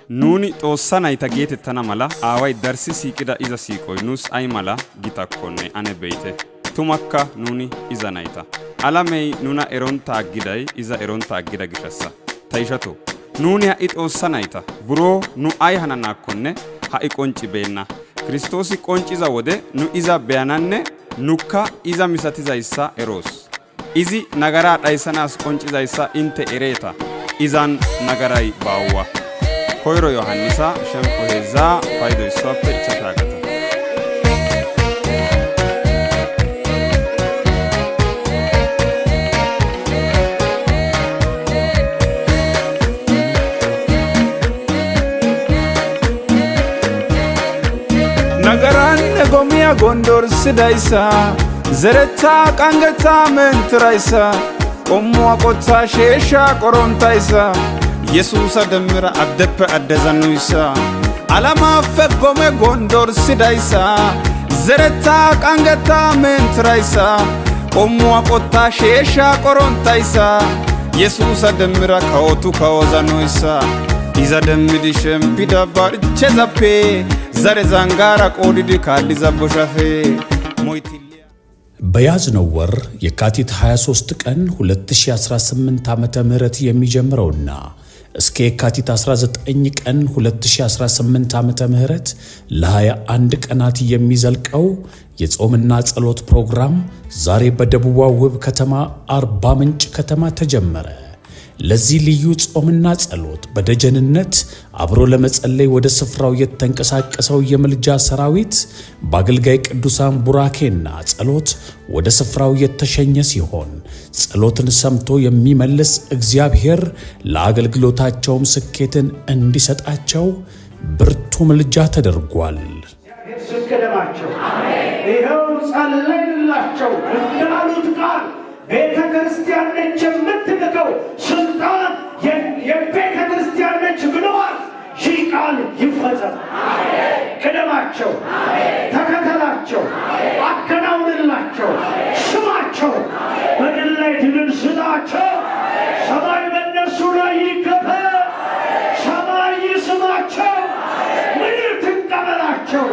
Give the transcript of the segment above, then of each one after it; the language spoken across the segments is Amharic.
Nuuni Xoossaa nayta geetettana mala, Aaway darssi siiqida iza siiqoy nuus ay mala gitakkonne ane be'ite. Tumakka nuuni iza nayta. Alamey nuna erontta aggiday iza erontta aggida gishshassa. Ta ishatoo, nuuni ha''i Xoossaa nayta, buroo nu ay hananaakkonne ha''i qonccibeenna. Kiristtoosi qoncciza wode nu iza be'ananne nukka iza misatizayssa eroos. Izi nagaraa xayssanaas qonccizayssa intte ereeta, izan nagaray baawa. Koyro Yohaannisa shemppo heezzaa paydo issuwaappe ichchashaa gata. Nagaranne gomiya gondorssidayssa, zerettaa qanggettaa menttirayssa, qommuwa qottaa sheeshshaa qorontayssa, Yesuusa demmira addeppe addezanuyssa, alamaappe gome gondorssidayssa, zerettaa qanggettaa menttirayssa, qommuwa qottaa sheeshshaa qorontayssa, Yesuusa demmira kawotu kawozanuyssa, iza demmidi shemppida barchchezappe zare zangaara qoodidi kaalliza boshafe moytilliya በያዝነው ወር የካቲት 23 ቀን 2018 ዓመተ ምህረት የሚጀምረውና እስከ የካቲት 19 ቀን 2018 ዓመተ ምህረት ለ21 ቀናት የሚዘልቀው የጾምና ጸሎት ፕሮግራም ዛሬ በደቡቧ ውብ ከተማ አርባ ምንጭ ከተማ ተጀመረ። ለዚህ ልዩ ጾምና ጸሎት በደጀንነት አብሮ ለመጸለይ ወደ ስፍራው የተንቀሳቀሰው የምልጃ ሰራዊት በአገልጋይ ቅዱሳን ቡራኬና ጸሎት ወደ ስፍራው የተሸኘ ሲሆን፣ ጸሎትን ሰምቶ የሚመልስ እግዚአብሔር ለአገልግሎታቸውም ስኬትን እንዲሰጣቸው ብርቱ ምልጃ ተደርጓል። ስቅደማቸው ይኸው ጸለይንላቸው እንዳሉት ቃል ቤተ ክርስቲያን ነች የምትልከው፣ ስልጣን የቤተ ክርስቲያን ነች ብለዋል። ይህ ቃል ይፈጸም። ቅደማቸው፣ ተከተላቸው፣ አከናውንላቸው፣ ስማቸው፣ በድል ላይ ድልን ስጣቸው። ሰማይ በእነርሱ ላይ ይከፈት፣ ሰማይ ይስማቸው፣ ምድር ትቀበላቸው።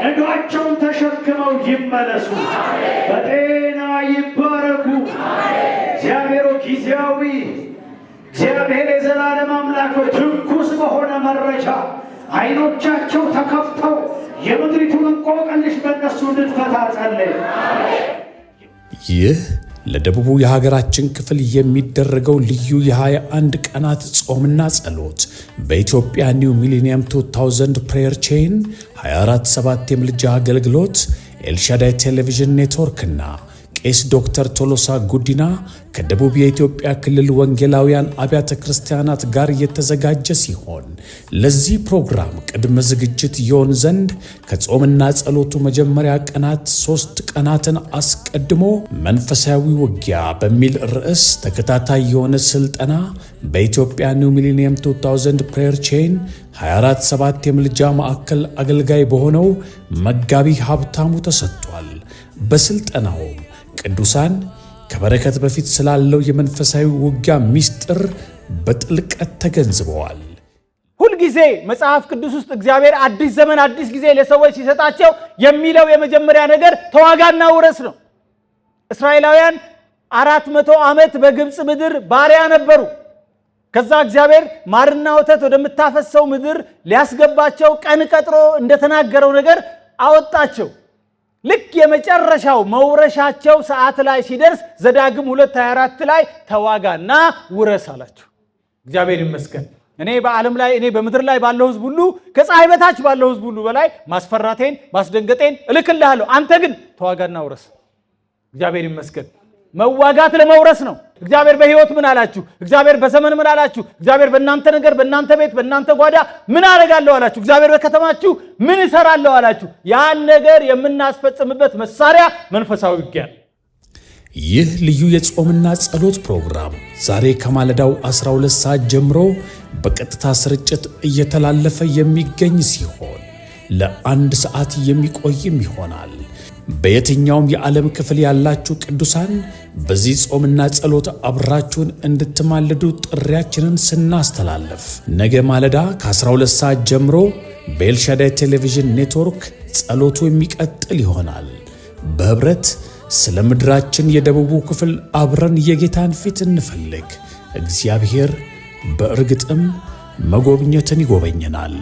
ነዷቸውን ተሸክመው ይመለሱ፣ በጤና ይባረኩ። እግዚአብሔር ጊዜያዊ እግዚአብሔር የዘላለም አምላክ ሆይ፣ ትኩስ በሆነ መረጃ ዓይኖቻቸው ተከፍተው የምድሪቱን እንቆቅልሽ በእነሱ እንድትፈታ ጸለይ። ይህ ለደቡቡ የሀገራችን ክፍል የሚደረገው ልዩ የ21 ቀናት ጾምና ጸሎት በኢትዮጵያ New Millennium 2000 Prayer Chain 24/7 የምልጃ አገልግሎት፣ ኤልሻዳይ ቴሌቪዥን ኔትወርክና ቄስ ዶክተር ቶሎሳ ጉዲና ከደቡብ የኢትዮጵያ ክልል ወንጌላውያን አብያተ ክርስቲያናት ጋር የተዘጋጀ ሲሆን፣ ለዚህ ፕሮግራም ቅድመ ዝግጅት ይሆን ዘንድ ከጾምና ጸሎቱ መጀመሪያ ቀናት 3 ቀናትን አስቀድሞ መንፈሳዊ ውጊያ በሚል ርዕስ ተከታታይ የሆነ ስልጠና በኢትዮጵያ New Millennium 2000 Prayer Chain 24/7 የምልጃ ማዕከል አገልጋይ በሆነው መጋቢ ሀብታሙ ተሰጥቷል። በስልጠናውም ቅዱሳን ከበረከት በፊት ስላለው የመንፈሳዊ ውጊያ ምስጢር በጥልቀት ተገንዝበዋል። ሁልጊዜ መጽሐፍ ቅዱስ ውስጥ እግዚአብሔር አዲስ ዘመን አዲስ ጊዜ ለሰዎች ሲሰጣቸው የሚለው የመጀመሪያ ነገር ተዋጋና ውረስ ነው። እስራኤላውያን 400 ዓመት በግብፅ ምድር ባሪያ ነበሩ። ከዛ እግዚአብሔር ማርና ወተት ወደምታፈሰው ምድር ሊያስገባቸው ቀን ቀጥሮ እንደተናገረው ነገር አወጣቸው። ልክ የመጨረሻው መውረሻቸው ሰዓት ላይ ሲደርስ ዘዳግም 2:24 ላይ ተዋጋና ውረስ አላቸው። እግዚአብሔር ይመስገን። እኔ በዓለም ላይ፣ እኔ በምድር ላይ ባለው ሕዝብ ሁሉ፣ ከፀሐይ በታች ባለው ሕዝብ ሁሉ በላይ ማስፈራቴን ማስደንገጤን እልክልሃለሁ። አንተ ግን ተዋጋና ውረስ። እግዚአብሔር ይመስገን። መዋጋት ለመውረስ ነው። እግዚአብሔር በሕይወት ምን አላችሁ? እግዚአብሔር በዘመን ምን አላችሁ? እግዚአብሔር በእናንተ ነገር፣ በእናንተ ቤት፣ በእናንተ ጓዳ ምን አደርጋለሁ አላችሁ? እግዚአብሔር በከተማችሁ ምን እሰራለሁ አላችሁ? ያን ነገር የምናስፈጽምበት መሳሪያ መንፈሳዊ ውጊያ ነው። ይህ ልዩ የጾምና ጸሎት ፕሮግራም ዛሬ ከማለዳው 12 ሰዓት ጀምሮ በቀጥታ ስርጭት እየተላለፈ የሚገኝ ሲሆን ለአንድ ሰዓት የሚቆይም ይሆናል። በየትኛውም የዓለም ክፍል ያላችሁ ቅዱሳን በዚህ ጾምና ጸሎት አብራችሁን እንድትማልዱ ጥሪያችንን ስናስተላልፍ ነገ ማለዳ ከ12 ሰዓት ጀምሮ በኤልሻዳይ ቴሌቪዥን ኔትወርክ ጸሎቱ የሚቀጥል ይሆናል። በኅብረት ስለ ምድራችን የደቡቡ ክፍል አብረን የጌታን ፊት እንፈልግ። እግዚአብሔር በእርግጥም መጎብኘትን ይጎበኘናል።